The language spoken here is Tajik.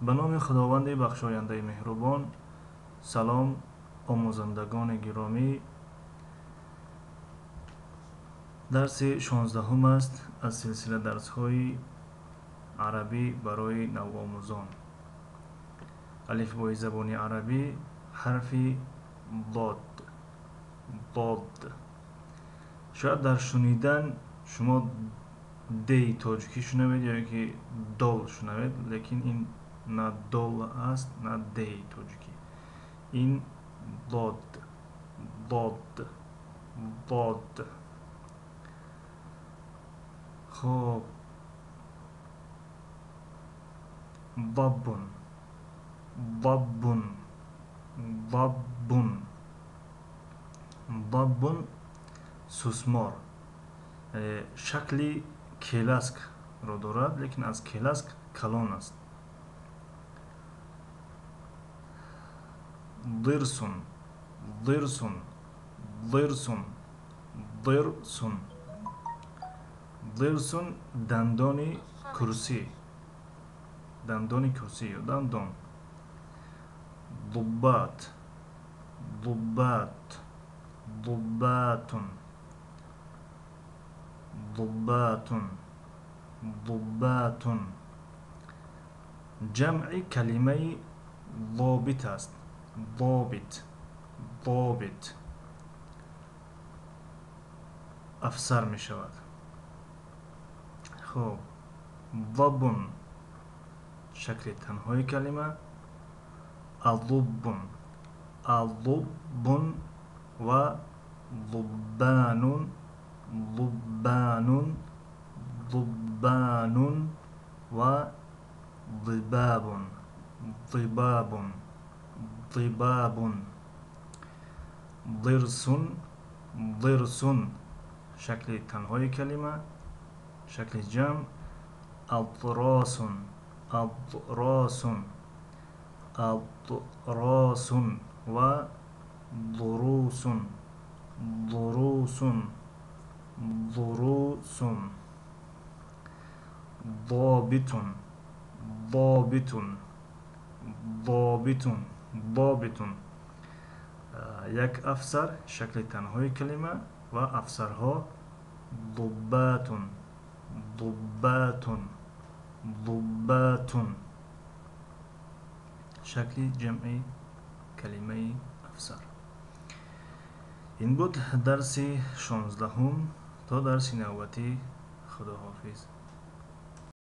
Ба номи Худованди бахшояндаи меҳрубон. Салом, омӯзандагони гиромӣ. Дарси 16 аст аз силсила дарсҳои арабӣ барои навомӯзон. Алифбои забони арабӣ, ҳарфи дод. Дод. Шояд дар шунидан шумо деи тоҷикӣ шунавед ё ин ки дол шунавед, лекин ин на дол аст, на деи тоҷикӣ. Ин дод, дод, дод. Хоб, даббун, даббун, даббун, даббун сусмор. Шакли келаскро дорад, лекин аз келаск калон аст. Дирсун, дирсун, дирсун, дирсун, дирсун дандони курсӣ, дандони курсӣ ё дандон. Дуббат, дуббат, дуббатун, дуббатун, дуббатун ҷамъи калимаи добит аст. Добит, добит афсар мешавад. Хоб, дабун шакли танҳои калима, адуббун, адуббун ва дуббанун, дуббанун, дуббанун ва дибабун, дибабун, дибабун. Дирсун, дирсун шакли танҳои калима, шакли ҷамъ адросун, адросун, адросун ва дурусун, дурусун, дурусун. Добитун, добитун, добитун, добитун як афсар, шакли танҳои калима ва афсарҳо дуббатун, дуббатун, дуббатун шакли ҷамъи калимаи афсар. Ин буд дарси 16. То дарси навбатӣ, худоҳофиз.